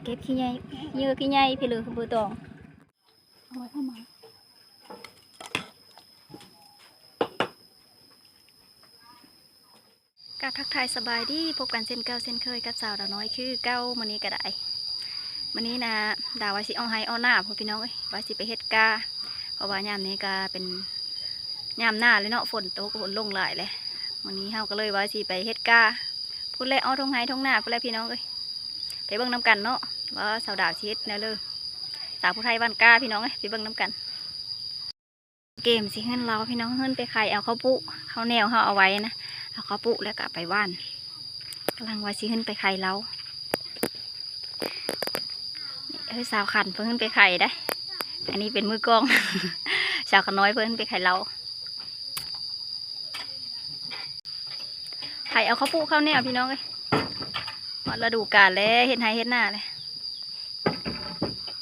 ເກັບຂີ້ໃຫຍ່ ເຫຍື່ອຂີ້ໃຫຍ່ພີ້ເລີຍ ບໍ່ຕ້ອງ ເອົາໄວ້ເຂົ້າມາ. ກາບທັກທາຍສະບາຍດີ ພົບກັນເຊັ່ນເກົ່າເຊັ່ນເຄີຍກັບສາວດາວນ້ອຍຄືເກົ່າ. ມື້ນີ້ກໍໄດ້ ມື້ນີ້ນະ ດາວວ່າຊິອອກໄຮ່ອອກນາພຸ້ນ ພີ່ນ້ອງເອີຍ ວ່າຊິໄປເຮັດກ້າ ເພາະວ່າຍາມນີ້ກໍເປັນຍາມໜ້າແລ້ວເນາະ ຝົນຕົກ ຝົນລົງຫຼາຍແຫຼະ. ມື້ນີ້ເຮົາກໍເລີຍວ່າຊິໄປເຮັດກ້າພຸ້ນແຫຼະ ເອົາທົ່ງໄຮ່ທົ່ງນາພຸ້ນແຫຼະ ພີ່ນ້ອງເອີຍ. ໄປເບິ່ງນຳກັນເນາະ ວ່າສາວດາວຊິເຮັດແນວເລີ ສາວຜູ້ໄທບ້ານກ້າ ພີ່ນ້ອງເອີຍ ໄປເບິ່ງນຳກັນ. ເກມຊິເຮືອນລາວ ພີ່ນ້ອງ ເຮືອນໄປໄຂເອົາເຂົ້າປຸ ເຂົ້າໜຽວເຮົາເອົາໄວ້ນະ ເອົາເຂົ້າປຸແລ້ວກໍໄປຫວ່ານ. ກຳລັງວ່າຊິຂຶ້ນໄປໄຂລາວ ເຮີ້ຍ ສາວຂັນເພິ່ນຂຶ້ນໄປໄຂໄດ໋ ອັນນີ້ເປັນມືກ້ອງ ສາວຂະນ້ອຍເພິ່ນໄປໄຂລາວ ໄຂເອົາເຂົ້າປຸເຂົ້າໜຽວ ພີ່ນ້ອງເອີຍ. ຮອດລະດູການແລ້ວ ເຮັດໄຮ່ເຮັດນາແລ້ວ.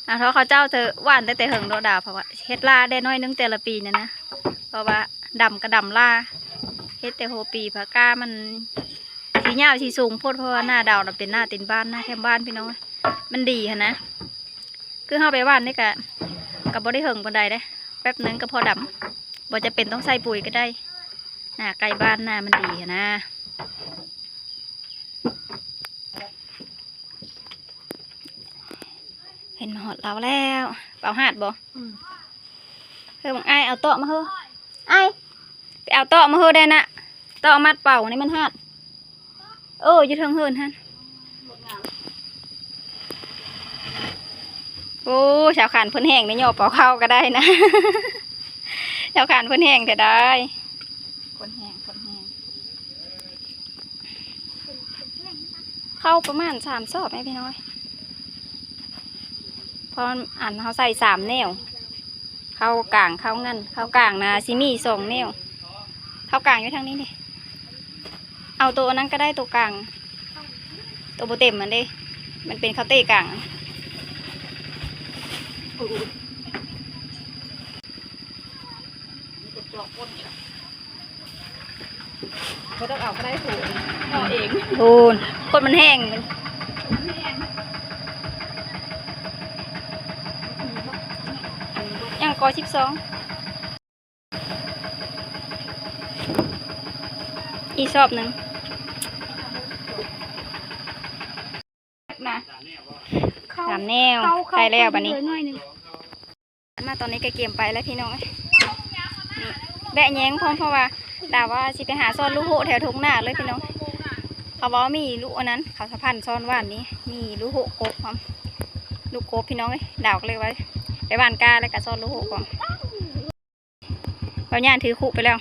ອາ ເທົ່າເຂົາເຈົ້າເທີຫວ່ານຕັ້ງແຕ່ເຫິງໂດດາ ເພາະວ່າເຮັດລ້າໄດ້ໜ້ອຍໜຶ່ງແຕ່ລະປີນັ້ນນະ ເພາະວ່າດຳກໍດຳລ້າ ເຮັດແຕ່ຫົວປີ ເພາະກ້າມັນຊິຍາວຊິສູງໂພດ ເພາະວ່າໜ້າດາວນະເປັນໜ້າຕີນບ້ານ ໜ້າແຄມບ້ານ ພີ່ນ້ອງ ມັນດີຫັ້ນນະ. ຄືເຮົາໄປຫວ່ານນີ້ກະ ກໍບໍ່ໄດ້ເຫິງປານໃດເດ້ ແປັບໜຶ່ງກໍພໍດຳ ບໍ່ຈຳເປັນຕ້ອງໃສ່ປຸຍກໍໄດ້ ໜ້າໃກ້ບ້ານ ໜ້າມັນດີຫັ້ນນະ. ເຫັນມາຮອດລາວແລ້ວ ເປົາຫາດບໍ່? ອືມ ເຮີ້ຍ ບັກອ້າຍ ເອົາເຕາະມາເຮີ້ຍ ອ້າຍ ໄປເອົາເຕາະມາເຮີ້ຍໄດ້ນະ ເຕາະມັດເປົານີ້ມັນຫາດ ເອີ ຢູ່ເທິງເຮືອນຫັ້ນ. ໂອ້ ສາວຂັນເພິ່ນແຮງເດ້ ຍໍເປົາເຂົ້າກໍໄດ້ນະ ສາວຂັນເພິ່ນແຮງແທ້ດາຍ ຄົນແຮງ ຄົນແຮງ. ເຂົ້າປະມານສາມຊອບແມ່ພີ່ນ້ອງ ເພາະອັນເຮົາໃສ່ສາມແນວ ເຂົ້າກາງ ເຂົ້ານັ້ນ ເຂົ້າກາງນະຊິມີສອງແນວ ເຂົ້າກາງຢູ່ທາງນີ້ເດ້. ເອົາໂຕອັນນັ້ນກໍໄດ້ ໂຕກາງ ໂຕບໍ່ເຕັມຫັ້ນເດ້ ມັນເປັນເຂົ້າເຕະກາງ. ບໍ່ຕ້ອງເອົາກໍໄດ້ ໂຫ ເອົາເອງ ໂອ້ ຄົນມັນແຮງ ຍັງກໍສິບສອງ ອີກຊອບໜຶ່ງ ນະ ສາມແນວ ເຂົ້າ ໄດ້ແລ້ວບັດນີ້ ເຂົ້າໜ້ອຍໜຶ່ງ. ມາຕອນນີ້ກໍກຽມໄປແລ້ວພີ່ນ້ອງເອີຍ ນີ້ແບະແຍງພ້ອມ ເພາະວ່າດາວວ່າຊິໄປຫາຊ່ອນລູກໂຮະແຖວທົ່ງນາເລີຍພີ່ນ້ອງ. ເຂົາເວົ້າມີລູກອັນນັ້ນ ເຂົາສະພັນຊ່ອນຫວ່ານນີ້ ມີລູກໂຮະກົບພ້ອມ ລູກກົບພີ່ນ້ອງເອີຍ. ດາວກໍເລີຍວ່າໄປຫວ່ານກ້າແລ້ວກໍຊ່ອນລູກໂຮະພ້ອມ. ເບົາຫຍ້ານຖືຄຸໄປແລ້ວ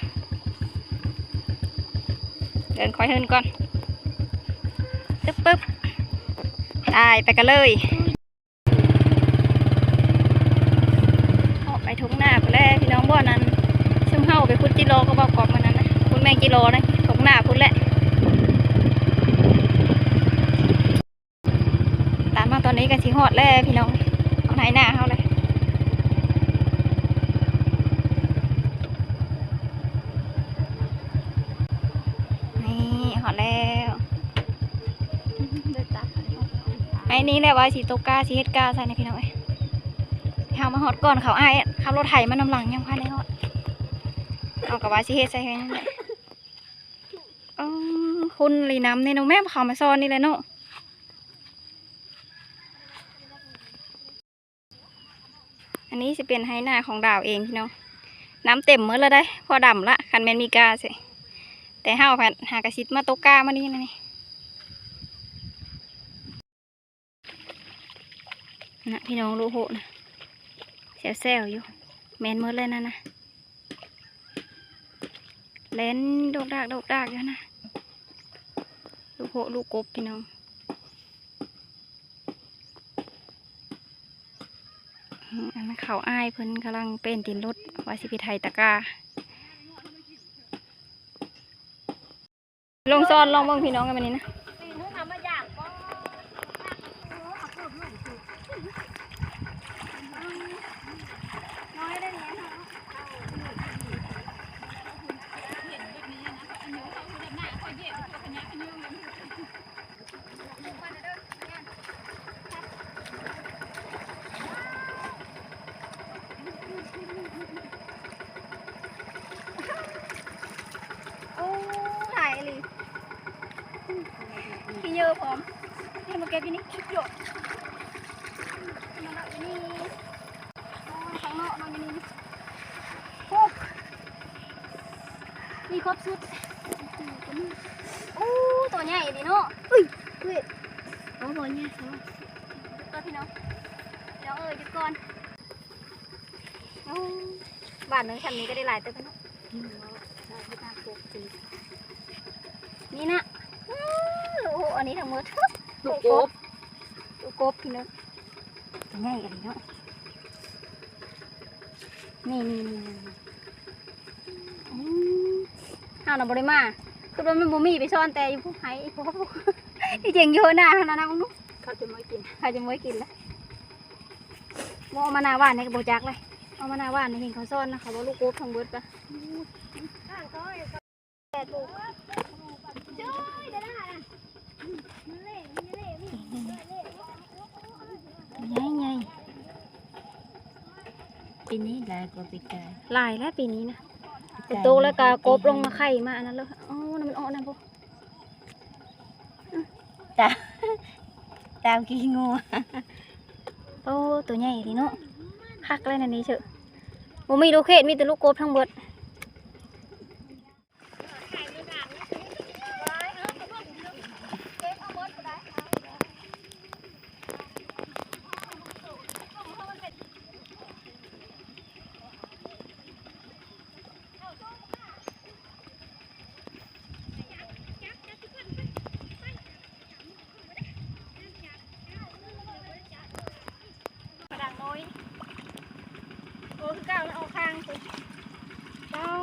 ເດີນຄ່ອຍເຮີ້ນກ່ອນ ປຶບ ປຶບ ໄປ ໄປກັນເລີຍ. ອອກໄປທົ່ງນາພຸ້ນແຫຼະພີ່ນ້ອງ ບ່ອນນັ້ນ ຊຸມເຮົາໄປຂຸດຈິລໍກັບເບົາກອບມື້ນັ້ນນະ ຂຸດແມງຈິລໍນະ ທົ່ງນາພຸ້ນແຫຼະ. ຕາມມາຕອນນີ້ກໍຊິຮອດແລ້ວພີ່ນ້ອງ ຮອດໄຮ່ນາເຮົາແລ້ວ. ນີ້ຮອດແລ້ວ ໄຮ່ນີ້ແຫຼະວ່າຊິຕົກກ້າ ຊິເຮັດກ້າໃສ່ນະພີ່ນ້ອງເອີຍ. ເຮົາມາຮອດກ່ອນເຂົາ ອ້າຍຂັບລົດໄຖມານຳຫຼັງ ຍັງບໍ່ທັນໄດ້ຮອດ ເຮົາກໍວ່າຊິເຮັດໃສ່ໃຫ້ນັ້ນແຫຼະ. ອໍ ຄຸນລີນ້ຳນີ້ເນາະ ແມ່ນເຂົາມາຊ້ອນນີ້ແຫຼະເນາະ. ອັນນີ້ຊິເປັນໄຮ່ນາຂອງດາວເອງພີ່ນ້ອງ ນ້ຳເຕັມໝົດແລ້ວໃດ໋ ພໍດຳລະ ຄັນແມ່ນມີກ້າໃສ່. ແຕ່ເຮົາພັດຫາກະຊິມາຕົກກ້າມື້ນີ້ນະນີ້. ນະ ພີ່ນ້ອງ ລູກໂຮະນະ ແຊວໆຢູ່ ແມ່ນໝົດເລີຍນັ້ນນະ ແລ່ນໂດກດາກໂດກດາກຢູ່ນະ ລູກໂຮະລູກກົບພີ່ນ້ອງ. ອືມ ອັນເຂົາອ້າຍເພິ່ນກຳລັງເປັນຕີນລົດ ວ່າຊິໄປໄຖຕະກາ. ລົງຊ້ອນລອງເບິ່ງພີ່ນ້ອງ ກັນບາດນີ້ນະ. ເ ຢູ່ນີ້ ສຸດຍອດ ມາເນາະ ຢູ່ນີ້ ໂອ້ ທາງເນາະ ມາຢູ່ນີ້ ໂອ້ ມີຄົບຊຸດ ໂອ້ ໂຕໃຫຍ່ອີ່ຫຼີເນາະ ອຸ້ຍ ອຸ້ຍ ເອົາບໍ່ໃຫຍ່ຊະ ຢຸດກ່ອນພີ່ນ້ອງ ພີ່ນ້ອງເອີຍ ຢຸດກ່ອນ. ໂອ້ ບາດໜຶ່ງຊ່ຳນີ້ກໍໄດ້ຫຼາຍເຕີບແລ້ວເນາະ ອືມ ນີ້ນະ ໂອ້ ອັນນີ້ທັງໝົດ ລູກກົບ ລູກກົບ ພີ່ນ້ອງ ໃຫຍ່ອີ່ຫຼີເນາະ ນີ້ໆໆ ອືມ ເຮົານະບໍ່ໄດ້ມາ ຄືວ່າມັນບໍ່ມີ ໄປຊ້ອນແຕ່ຢູ່ພູໄຮ ອີ່ພໍ່ຜູ້ ອີ່ເຈັງຢູ່ໜ້າຫັ້ນນະ ເບິ່ງດູ ເຂົາຈະເມືອກິນ ເຂົາຈະເມືອກິນລະ. ບໍ່ ເອົາມາໜ້າບ້ານນີ້ກໍບໍ່ຈັກເລີຍ ເອົາມາໜ້າບ້ານນີ້ເຫັນເຂົາຊ້ອນນະ ເຂົາວ່າລູກກົບທັງເບິດປະ ໃຫຍ່ໆ ປີນີ້ຫຼາຍກວ່າປີກາຍ ຫຼາຍແລ້ວປີນີ້ນະ ປີກາຍ ຝົນຕົກແລ້ວກໍກົບລົງມາໄຂ່ມາອັນນັ້ນເລີຍ ເອົາ ມັນອອກນັ້ນພຸ້ນ. ຕາມ ຕາມຂີ້ງົວ ໂອ້ ໂຕໃຫຍ່ອີ່ຫຼີເນາະ ຄັກເລີຍນະນີ້ເຊີ ບໍ່ມີລູກເຂດ ມີແຕ່ລູກກົບທັງເບິດ. ກະດັງນ້ອຍ ໂອ້ ຄືເກົ່ານະ ອອກຂ້າງພຸ້ນ ເອົາ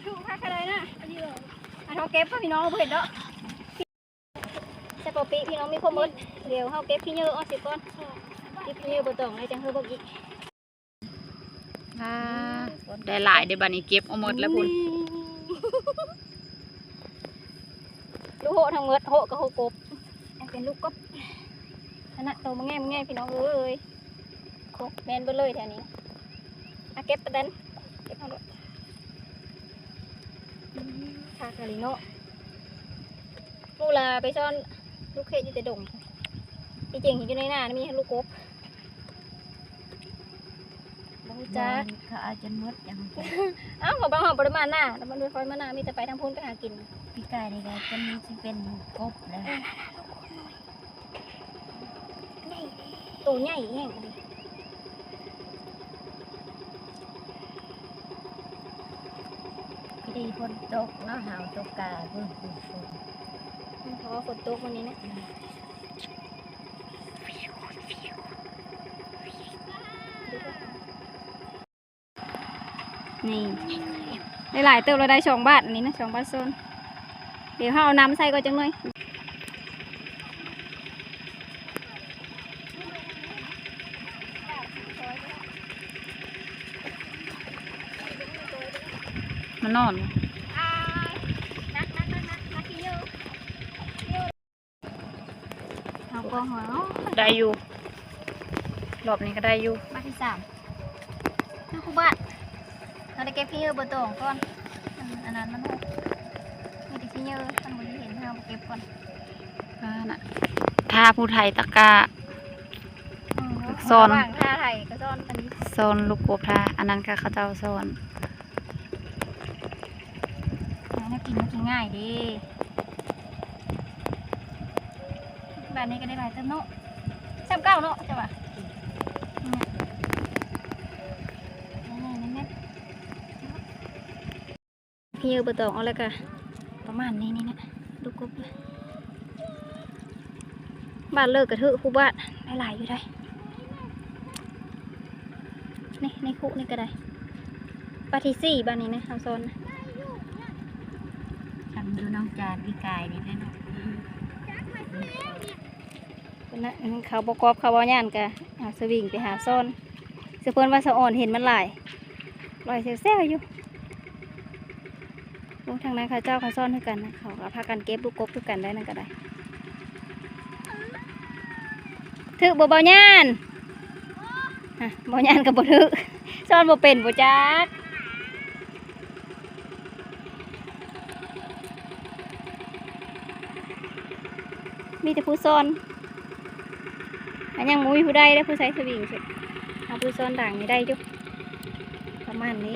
ຖືກຄັກຂະໄດນະ ອັນນີ້ເນາະ ອັນເຮົາເກັບ ພີ່ນ້ອງບໍ່ເຫັນເນາະ. ໃສ່ປົບປີ້ ພີ່ນ້ອງມີຄວາມໝົດ ດຽວເຮົາເກັບຂີ້ເຫຍື້ອອອກເສຍກ່ອນ ເກັບຂີ້ເຫຍື້ອບໍ່ຕ້ອງ ແລ້ວຈັ່ງເຮົາເບິ່ງອີກ. ອ່າ ໄດ້ຫຼາຍເດ້ ບາດນີ້ເກັບເອົາໝົດແລ້ວພຸ້ນ ລູກໂຮະທັງໝົດ ໂຮະກັບໂຮະກົບ ເປັນລູກກົບຫັ້ນນະ ໂຕມາແງ່ມາແງ່ ພີ່ນ້ອງເອີຍ ໂອ້ ແມ່ນເບິດເລີຍແຖວນີ້ ອ່ະ ເກັບປະແຕນ ເກັບເອົາໂລດ ອືມ ຄັກອີ່ຫຼີເນາະ. ໝູ່ລະໄປຊ້ອນລູກເຂດຢູ່ແຕ່ດົງ ທີ່ຈິງຢູ່ໃນນາມີແຕ່ລູກກົບ ບໍ່ຮູ້ຈັກ ບໍ່ ເຂົາເອົາຈົນໝົດ ຈັ່ງຮູ້ຈັກ ເອົ້າ ເພາະບາງເຮົາບໍ່ໄດ້ມານາ ແລ້ວມັນບໍ່ຄ່ອຍມານາ ມີແຕ່ໄປທາງພຸ້ນໄປຫາກິນ ປີກາຍນີ້ກໍຈົນຊິເປັນກົບແລ້ວ. ໂຕໃຫຍ່ແຮງ ພໍດີຝົນຕົກເນາະ ຫາວຕົກກາ ເບິ່ງ ເພາະວ່າຝົນຕົກມື້ນີ້ນະ ອືມ ນີ້ ໄດ້ຫຼາຍເຕີບແລ້ວ ໄດ້ສອງບາດ ອັນນີ້ນະ ສອງບາດຊ້ອນ ດຽວເຮົາເອົານ້ຳໃສ່ກ່ອນຈັກໜ່ອຍ ມານອນ. ເອົາກອງຫົວເນາະ ໄດ້ຢູ່ ລອບນີ້ກໍໄດ້ຢູ່ ບາດທີສາມ ຄືຄູບາດ ເຮົາໄດ້ເກັບຂີ້ເຫຍື້ອບໍ່ຕ້ອງກ່ອນ ອັນ ອັນນັ້ນມັນຫົກ ມີແຕ່ຂີ້ເຫຍື້ອ ມັນບໍ່ໄດ້ເຫັນ ເຮົາບໍ່ເກັບກ່ອນ ອ່ານະ ຖ້າຜູ້ໄຖຕະກະ ອືມ ຊ້ອນ ລະຫວ່າງຖ້າໄຖກໍຊ້ອນອັນນີ້ ຊ້ອນລູກກົບຖ້າ ອັນນັ້ນກໍເຂົາເຈົ້າຊ້ອນ. ຫາແນວກິນມັນກິນງ່າຍເດ້ ບາດນີ້ກໍໄດ້ຫຼາຍເຕີບເນາະ ສ່ຳເກົ່າເນາະ ເຈົ້າວ່າ ນີ້ນະ ນີ້ໆ ພີ່ເອີ ບໍ່ຕ້ອງເອົາແລ້ວກະປະມານນີ້ ນີ້ນະ ລູກກົບ ບາດເລີກກະຖືກຄູ່ບາດ ໄດ້ຫຼາຍຢູ່ໃດ. ນີ້ ໃນຄຸນີ້ກໍໄດ້ ປາທີສີ່ບາດນີ້ນະ ເຮົາຊ້ອນນະ ທຳຢູ່ນ້ອງຈານປີກາຍນີ້ແຫຼະເນາະ ເພິ່ນນະ ເຂົາບໍ່ກອບ ເຂົາບໍ່ຍ່ານກະເອົາສະວິງໄປຫາຊ້ອນ ສະເພິ່ນວ່າສະອອນເຫັນມັນຫຼາຍ ລອຍແຊວໆຢູ່. ໂອ້ ທາງນັ້ນເຂົາເຈົ້າເຂົາຊ້ອນຄືກັນນະ ເຂົາກໍພາກັນເກັບລູກກົບຄືກັນໄດ໋ ນັ້ນກໍໄດ້ ຖືກບໍ່ ເບົາຍານ? ຮະ ເບົາຍານກໍບໍ່ຖືກ ຊ້ອນບໍ່ເປັນບໍ່ຈັກ ມີແຕ່ຜູ້ຊ້ອນ. ອັນຍັງບໍ່ມີຜູ້ໃດເດ້ ຜູ້ໃຊ້ສະວິງຊິ ເອົາຜູ້ຊ້ອນດາງນີ້ໄດ້ຢູ່ ປະມານນີ້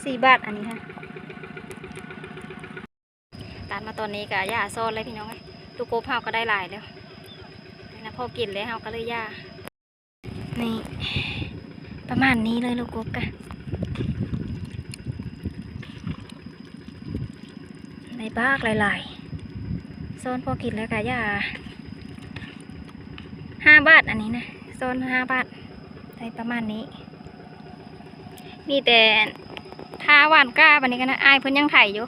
ສີ່ບາດອັນນີ້ຫັ້ນ. ຕັດມາຕອນນີ້ກະຢ່າຊ້ອນເລີຍພີ່ນ້ອງເອີຍ ລູກກົບເຮົາກະໄດ້ຫຼາຍແລ້ວນະ ພໍກິນແລ້ວເຮົາກະເລີຍຢ່າ. ນີ້ ປະມານນີ້ເລີຍລູກກົບກະ ໄດ້ບາກຫຼາຍໆ ຊ້ອນພໍກິນແລ້ວກະຢ່າ. ຫ້າບາດອັນນີ້ນະ ຊ້ອນຫ້າບາດ ໄດ້ປະມານນີ້. ມີແຕ່ຖ້າຫວ່ານກ້າບາດນີ້ກະນະ ອ້າຍເພິ່ນຍັງໄຖຢູ່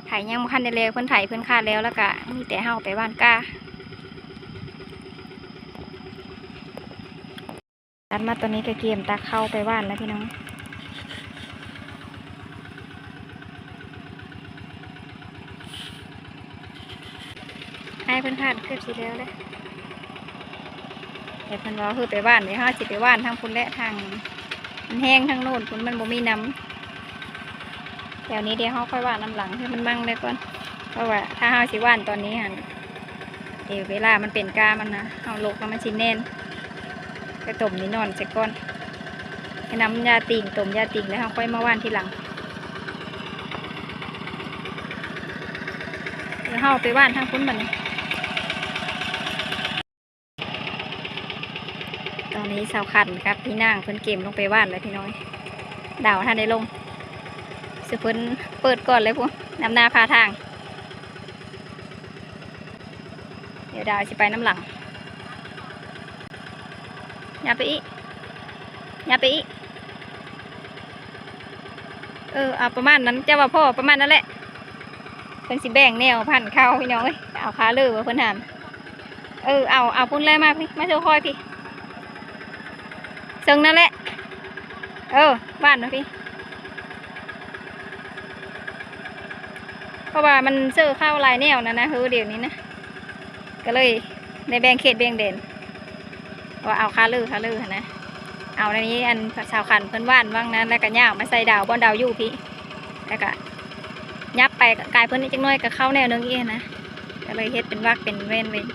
ໄຖຍັງບໍ່ທັນໄດ້ແລ້ວ ເພິ່ນໄຖເພິ່ນຄາດແລ້ວ ແລ້ວກະມີແຕ່ເຮົາໄປຫວ່ານກ້າ. ຕັດມາຕອນນີ້ກະກຽມຕັກເຂົ້າໄປຫວ່ານແລ້ວພີ່ນ້ອງ. ໃຫ້ເພິ່ນຜ່ານເກືອບຊິແລ້ວແລ້ວ ແຕ່ເພິ່ນວ່າຄືໄປຫວ່ານເດ້ ເຮົາຊິໄປຫວ່ານທາງພຸ້ນແຫຼະ ທາງມັນແຫ້ງທາງໂນ້ນພຸ້ນ ມັນບໍ່ມີນ້ຳ. ແຖວນີ້ເດ ເຮົາຄ່ອຍຫວ່ານນຳຫຼັງ ໃຫ້ມັນມັ່ງໄດ້ກ່ອນ ເພາະວ່າຖ້າເຮົາຊິຫວ່ານຕອນນີ້ຫັ້ນ ເດ ເວລາມັນເປັນກ້າມັນນະ ເຮົາລົກແລ້ວມັນຊິແໜ້ນ. ໄປຕົ້ມນີ້ນອນໃສ່ກ່ອນ ໃຫ້ນ້ຳຢາຕີງ ຕົ້ມຢາຕີງ ແລ້ວເຮົາຄ່ອຍມາຫວ່ານທີຫຼັງ. ດຽວເຮົາໄປຫວ່ານທາງພຸ້ນບາດນີ້. ຕອນນີ້ສາວຂັນກັບພີ່ນາງເພິ່ນກຽມລົງໄປຫວ່ານແລ້ວພີ່ນ້ອງ. ດາວບໍ່ທັນໄດ້ລົງ ຊິເພິ່ນເປີດກ່ອນເລີຍພຸ້ນ ນຳໜ້າພາທາງ. ດຽວດາວຊິໄປນຳຫຼັງ. ຫຍັບໄປອີກ ຫຍັບໄປອີກ. ເອີ ເອົາປະມານນັ້ນ ເຈົ້າວ່າພໍປະມານນັ້ນແຫຼະ. ເພິ່ນຊິແບ່ງແນວພັນເຂົ້າພີ່ນ້ອງເອີຍ. ເອົາຄາເລີເພິ່ນຫັ້ນ. ເອີ ເອົາ ເອົາພຸ້ນແຫຼະ ມາພີ້ ມາໂຊຄ່ອຍພີ້ ເຊິ່ງນັ້ນແຫຼະ. ເອີ ຫວ່ານມາພີ້ ເພາະວ່າມັນເຊີເຂົ້າຫຼາຍແນວນັ້ນນະ ເຮີ ດຽວນີ້ນະ ກະເລີຍໄດ້ແບ່ງເຂດແບ່ງແດນ ວ່າເອົາຄາເລີ ຄາເລີຫັ້ນນະ. ເອົາແນວນີ້ ອັນສາວຂັນເພິ່ນຫວ່ານຫວ່າງນັ້ນ ແລ້ວກະຍ່າງມາໃສ່ດາວ ບ່ອນດາວຢູ່ພີ້ ແລ້ວກະຫຍັບໄປກາຍເພິ່ນອີກຈັກໜ້ອຍ ກະເຂົ້າແນວໜຶ່ງອີກຫັ້ນນະ ກະເລີຍເຮັດເປັນວັກເປັນເວັ້ນເວັນ.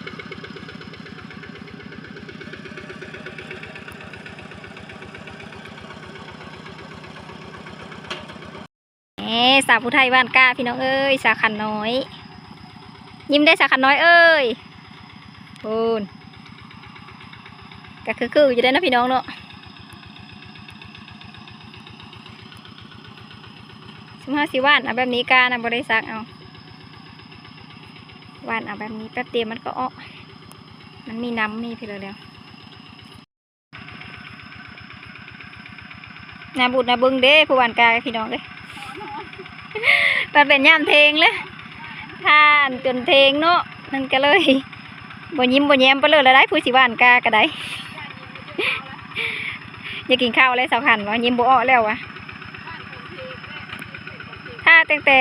ແໝ ສາວຜູ້ໄທຫວ່ານກ້າພີ່ນ້ອງເອີຍ ສາວຂັນນ້ອຍ. ຍິ້ມໄດ້ສາວຂັນນ້ອຍເອີຍ. ໂອ້ນ ກະຄືໆຢູ່ເດ້ເນາະພີ່ນ້ອງເນາະ. ຊຸມເຮົາຊິຫວ່ານເອົາແບບນີ້ ກ້ານະບໍ່ໄດ້ສັກເອົາ ຫວ່ານເອົາແບບນີ້ ແປັບດຽວມັນກະອອກ ມັນມີນ້ຳມີພີ້ແລ້ວ. ໜ້າບຸດໜ້າເບິ່ງເດ້ ຜູ້ຫວ່ານກ້າພີ່ນ້ອງເອີຍ. ບັດແມ່ນຍາມເທີງແລ້ວ ຖ້າອັນຈົນເທີງເນາະ ມັນກະເລີຍບໍ່ຍິ້ມບໍ່ແຍ້ມໄປເລີຍລະໄດ໋ ຜູ້ຊິຫວ່ານກ້າກະໄດ້. ຢາກກິນເຂົ້າແລ້ວ ສາວຂັນວ່າຍິ້ມບໍ່ອອກແລ້ວວ່າ. ຖ້າຕັ້ງແຕ່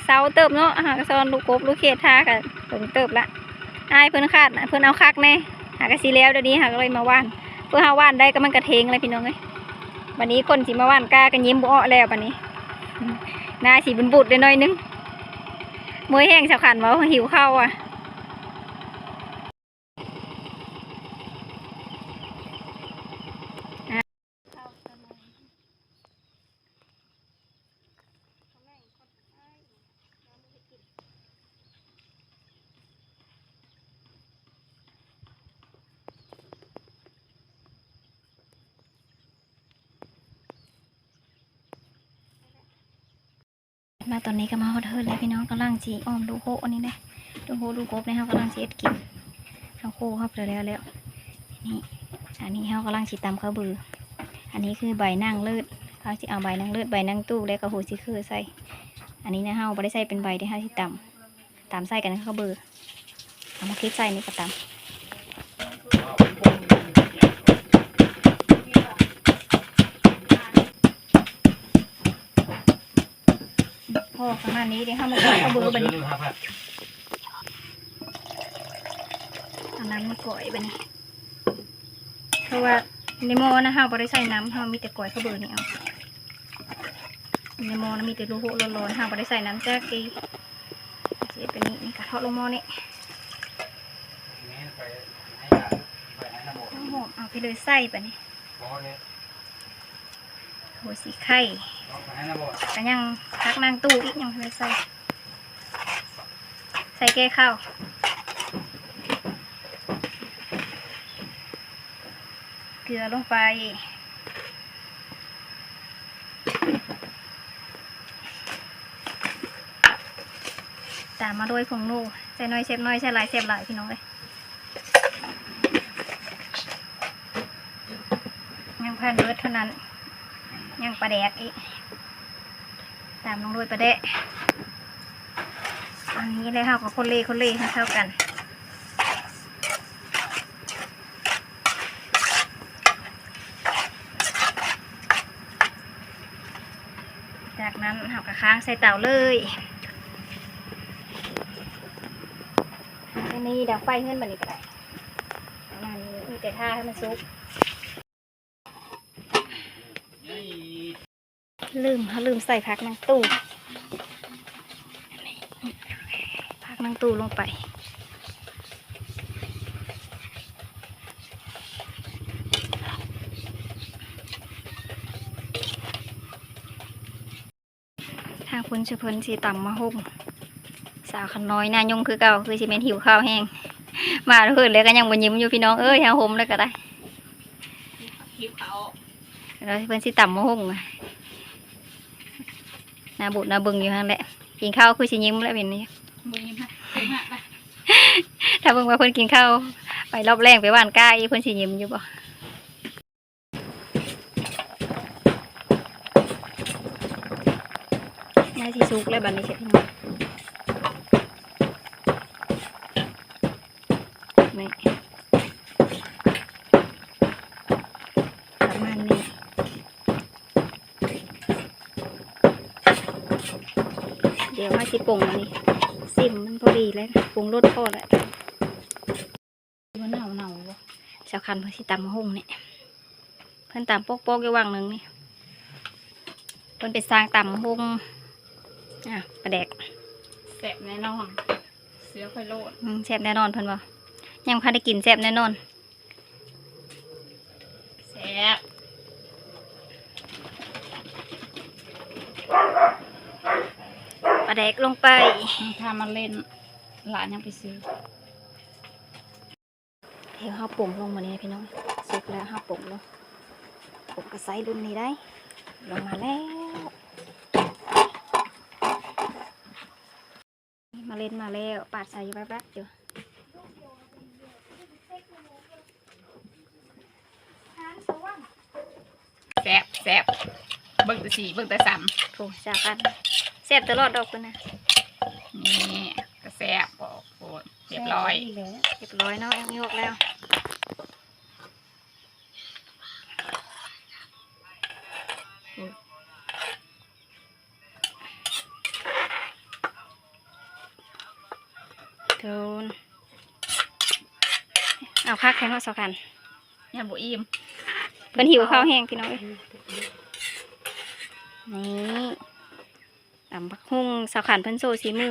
ເຊົ້າເຕີບເນາະ ຫາກະສອນລູກກົບລູກເຂດ ຖ້າກະດົນເຕີບລະ. ອ້າຍເພິ່ນຄາດ ເພິ່ນເອົາຄັກແນ່ ຫາກະຊິແລ້ວ ດຽວນີ້ຫາກະເລີຍມາຫວ່ານ. ເພື່ອເຮົາຫວ່ານໄດ້ກະມັນກະເທີງແລ້ວພີ່ນ້ອງເອີຍ. ບາດນີ້ຄົນຊິມາຫວ່ານກ້າກະຍິ້ມບໍ່ອອກແລ້ວບາດນີ້ ໜ້າຊິບຸດໆໄດ້ໜ້ອຍໜຶ່ງ. ເມື່ອຍແຮງ ສາວຂັນເວົ້າ ຫິວເຂົ້າວ່າ. ມາຕອນນີ້ກະມາຮອດເຮືອນແລ້ວພີ່ນ້ອງ ກຳລັງຊິອ້ອມລູກໂຮະອັນນີ້ແຫຼະ ລູກໂຮະລູກກົບນີ້ ເຮົາກຳລັງຊິເຮັດກິນ ເຮົາໂຄເຮົາໄປແລ້ວແລ້ວ. ນີ້ ອັນນີ້ເຮົາກຳລັງຊິຕຳເຂົ້າບື ອັນນີ້ຄືໃບນາງເລີດ ເຮົາຊິເອົາໃບນາງເລີດ ໃບນາງຕູ້ ແລ້ວກະຫົວຊິເຄືໃສ່. ອັນນີ້ນະ ເຮົາບໍ່ໄດ້ໃສ່ເປັນໃບເດ້ ເຮົາຊິຕຳ ຕຳໃສ່ກັນເຂົ້າບື ເອົາໝາກເຜັດໃສ່ນີ້ກະຕຳ. ພໍປະມານນີ້ເດ ເຮົາມາເຂົ້າບືບາດນີ້ ເອົານ້ຳມາກອຍບາດນີ້ ເພາະວ່າໃນໝໍ້ນະ ເຮົາບໍ່ໄດ້ໃສ່ນ້ຳ ເຮົາມີແຕ່ກອຍເຂົ້າບືນີ້ເອົາ. ໃນໝໍ້ນະມີແຕ່ໂລໂຮະຮ້ອນໆ ເຮົາບໍ່ໄດ້ໃສ່ນ້ຳຈັກເທື່ອ. ຊິເຮັດແບບນີ້ ນີ້ກະເທາະລົງໝໍ້ນີ້. ອມ ເອົາໄປເລີຍໃສ່ບາດນີ້. ໂອ້ ຊິໄຂ່ ກະຍັງຜັກນາງຕູ້ອີກ ຍັງບໍ່ໄດ້ໃສ່ ໃສ່ແກ່ເຂົ້າ ເກືອລົງໄປ ຕາມມາດ້ວຍຜົງນົວ ໃສ່ໜ້ອຍແຊບໜ້ອຍ ໃສ່ຫຼາຍແຊບຫຼາຍ ພີ່ນ້ອງເອີຍ. ຍັງພັນເບິດເທົ່ານັ້ນ ຍັງປາແດກອີກ ຕາມລົງດ້ວຍປາແດກ ອັນນີ້ແລ້ວເຮົາກໍຄົນເລ ຄົນເລໃຫ້ເຂົ້າກັນ ຈາກນັ້ນເຮົາກໍຄ້າງໃສ່ເຕົາເລີຍ. ອັນນີ້ດັງໄຟເຮືອນບາດນີ້ກໍໄດ້ ປະມານນີ້ ມີແຕ່ຖ້າໃຫ້ມັນສຸກ. ລືມ ເຮົາລືມໃສ່ຜັກນາງຕູ້ ຜັກນາງຕູ້ລົງໄປ. ທາງພຸ້ນເພິ່ນຊິຕຳໝາກຫຸ່ງ ສາວຂ້ານ້ອຍໜ້າຍົງຄືເກົ່າ ຄືຊິແມ່ນຫິວເຂົ້າແຮງ ມາເພິ່ນແລ້ວກໍຍັງບໍ່ຍິ້ມຢູ່ ພີ່ນ້ອງເອີຍ ຫາຫົ່ມແລ້ວກໍໄດ້ ຫິວເຂົ້າ ແລ້ວເພິ່ນຊິຕຳໝາກຫຸ່ງ ໜ້າບູດໜ້າບຶງຢູ່ຫັ້ນແຫຼະ ກິນເຂົ້າຄືຊິຍິ້ມແລ້ວເປັນນີ້ ບໍ່ຍິ້ມ ຖ້າເບິ່ງວ່າເພິ່ນກິນເຂົ້າ ໄປລອບແລງໄປຫວ່ານກ້າອີກ ເພິ່ນຊິຍິ້ມຢູ່ບໍ່? ໜ້າຊິສຸກແລ້ວບາດນີ້ ເຊັດໃຫ້ໜ່ອຍ ນີ້ ປະມານນີ້ ດຽວເຮົາຊິປົງອັນນີ້ ຊິມມັນພໍດີແລ້ວ ປຸງລົດພໍແລ້ວ. ວ່າເນົ່າໆ ບໍ່? ສາວຄັນເພິ່ນຊິຕຳໝາກຫຸ່ງນີ້ ເພິ່ນຕຳປອກໆ ຢູ່ຫວ່າງໜຶ່ງນີ້ ເພິ່ນເປັນຊ່າງຕຳໝາກຫຸ່ງ ອ່າ ປາແດກ ແຊບແນ່ນອນ ເຊື່ອຂ້ອຍໂລດ ອືມ ແຊບແນ່ນອນເພິ່ນວ່າ ຍັງບໍ່ທັນໄດ້ກິນ ແຊບແນ່ນອນ ແຊບ ປາແດກລົງໄປ ຖ້າມາເຫຼັ້ນ ຫຼານຍັງໄປຊື້. ດຽວເຮົາປົງລົງມານີ້ພີ່ນ້ອງ ສຸກແລ້ວເຮົາປົງລົງ ປົງກໍໃສ່ລຸ້ນນີ້ໄດ້ ລົງມາແລ້ວ ມາເຫຼັ້ນມາແລ້ວ ປາດໃສ່ແວບໆ ຢູ່ ແຊບ ແຊບ ເບິ່ງແຕ່ສີ ເບິ່ງແຕ່ສຳ ໂອ້ ສາກັນ ແຊບຕະຫຼອດດອກເພິ່ນນະ ນີ້ ກະແຊບ ໂອ້ໂຫ ລຽບຮ້ອຍ ແຊບອີ່ຫຼີແຫຼະ ລຽບຮ້ອຍເນາະ ອອກແລ້ວ ໂດນ ເອົາຄັກແທ້ເນາະ ສາວຄັນ ຍັງບໍ່ອີ່ມ ເພິ່ນຫິວເຂົ້າແຮງພີ່ນ້ອງເອີຍ ນີ້ ຕຳບັກຫຸ່ງ ສາວຄັນເພິ່ນໂຊສີມື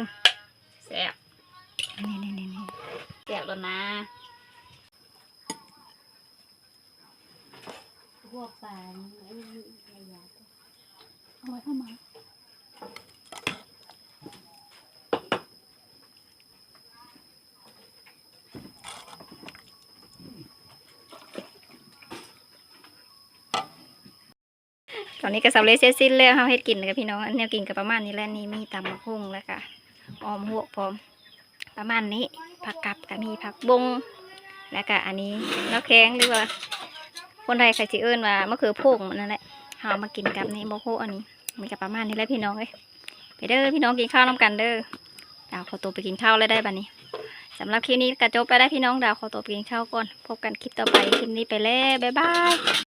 ແຊບ ນີ້ໆໆໆ ແຊບແລ້ວນະ. ພວກປານີ້ ອັນນີ້ມີຫຼາຍຢ່າງ ເອົາໄວ້ເຂົ້າມາ ຕອນນີ້ກໍສຳເລັດເສັດສິ້ນແລ້ວ ເຮົາເຮັດກິນກັບພີ່ນ້ອງ ອັນແນວກິນກໍປະມານນີ້ແຫຼະ ນີ້ມີຕຳບັກຫຸ່ງ ແລ້ວກໍອ້ອມຮວກພ້ອມ ປະມານນີ້ ຜັກກັບກໍມີ ຜັກບົ້ງ ແລ້ວກະອັນນີ້ ແນວແຄງ ຫຼືວ່າຄົນໄທເຂົາຊິເອີ້ນວ່າ ມະເຂືອໂພງ ນັ້ນແຫຼະ ເຮົາເອົາມາກິນກັບນີ້ ໝາກໂພງ ອັນນີ້ ມັນກະປະມານນີ້ແຫຼະພີ່ນ້ອງເອີຍ ໄປເດີພີ່ນ້ອງ ກິນເຂົ້ານຳກັນເດີ ດາວຂໍຕົວໄປກິນເຂົ້າແລ້ວໄດ໋ບາດນີ້ ສຳລັບຄລິບນີ້ກະຈົບແລ້ວໄດ໋ພີ່ນ້ອງ ດາວຂໍຕົວໄປກິນເຂົ້າກ່ອນ ພົບກັນຄລິບຕໍ່ໄປ ຄລິບນີ້ໄປແລ້ວ ບາຍບາຍ.